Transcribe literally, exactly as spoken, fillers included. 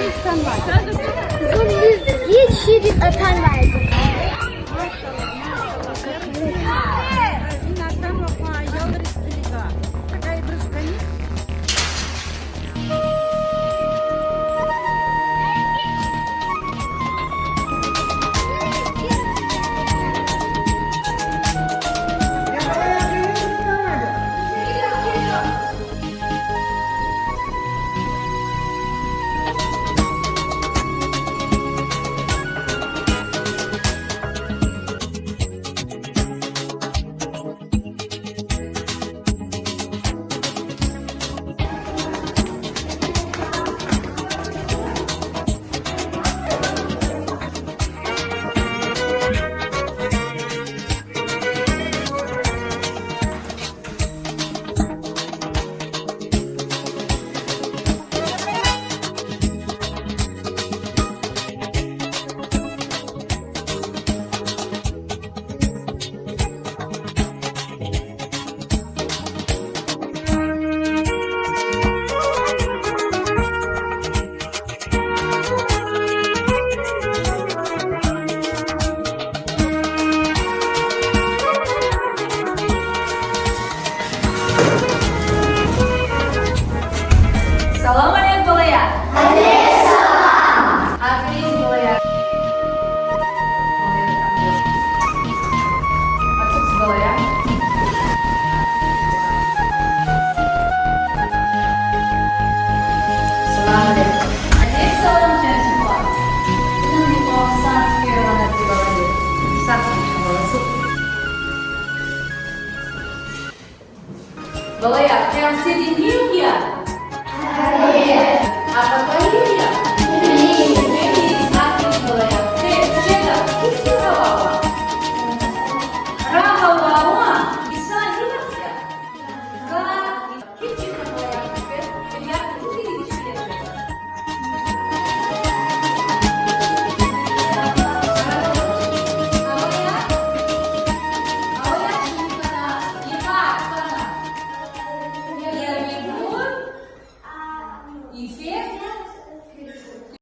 Зун лезги шиириз атанвайди. Салам алейк, балаяр! Алейк салам! Аферин, балаяр! Ацукьзава, балаяр. Салам алейкум. Алейк салам, чан стха. Чна муькъвал сад фикир авуна зи баладин. Сад фикир авуна. Балаяр, квез цидин вил я? А папа вил я?